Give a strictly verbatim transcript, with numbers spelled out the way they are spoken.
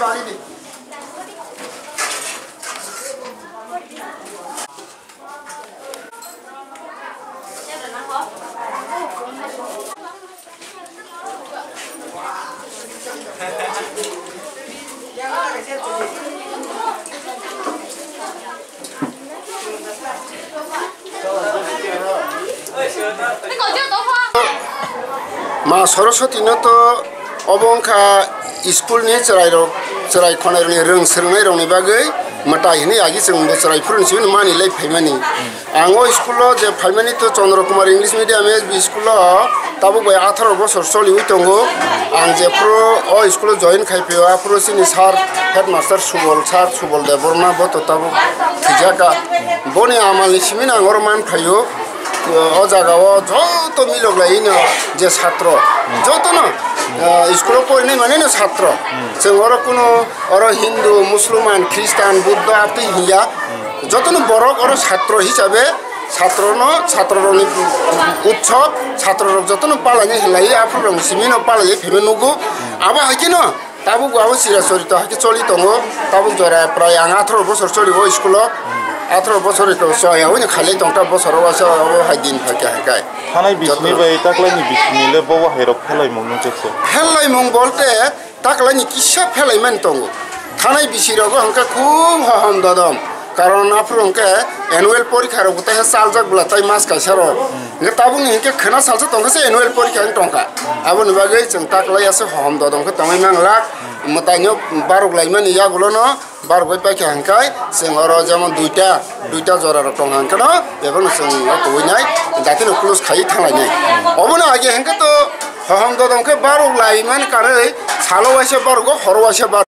Ma Saraswati no to obo wngkha school ni chwrai rok, chwrai khonai rok ni rwng swrwngnai rok ni bagwi mwtai hinwi agi chwng bo chwrai phuru ni simi no mani lai phaimani. Ang o school o je phaimani to Chandra Kumar English Medium S B school o tabuk bai atharo bosor choliwi tongo. Ang jephuru o school o join khai phio, aphuru chini sir headmaster Subol, sir Subol Debbarma bo to tabuk thwijaka. Boni amal ni simi no ang oro man phaio. O jaga o joto milok lai no je satro, joto no, ah, school o porinai mane no satro. Chwng oro kuno oro Hindu, Musulman, Christian, Buddha abtwi hiya. Jotono borok oro satro hisabe satrono, satrorokni utsob, satrorok jotono palaini hinlai, aphururokni simino palaiwi phaiwi nugo. Abo hai kheno tabuk bo abo chira chorito hai khe choli tongo. Tabuk jora prai ang atharo bosor choli o school o. Atharo bosor to choi, aboni khalai tongkha bosoro waisa abo hai din phaikha hai kai. Thanai bisini bai taklaini bisini le bobo hairok phelaimung nung khe se. Phelaimung bolte taklaini kisa phelaimani tongo. Thanai bisi rogo hwnkhe khub hohom dodom. Karon aphuru hwnkhe annual porikha rok bo taiha chaljak bwla tai mas kaisa rok. Hwnkhe tabukni hwnkhe khwna salsa tongkha se annual porikha wng tongkha. Aboni bagwi chwng taklai aswk hohom dodom khe tongwi manglak. Mwtaino barok laimani yagulono barok bai paikha hwnkhe chwng oro jemon duita, duita jora rok tongkha hwnkhe no bebakno chwng o kubuinai datino close khaiwi thanglainai. Obono age hwnkhe to hohom dodom khe barok laimani kanwi salo waisa barok o horo waisa barok.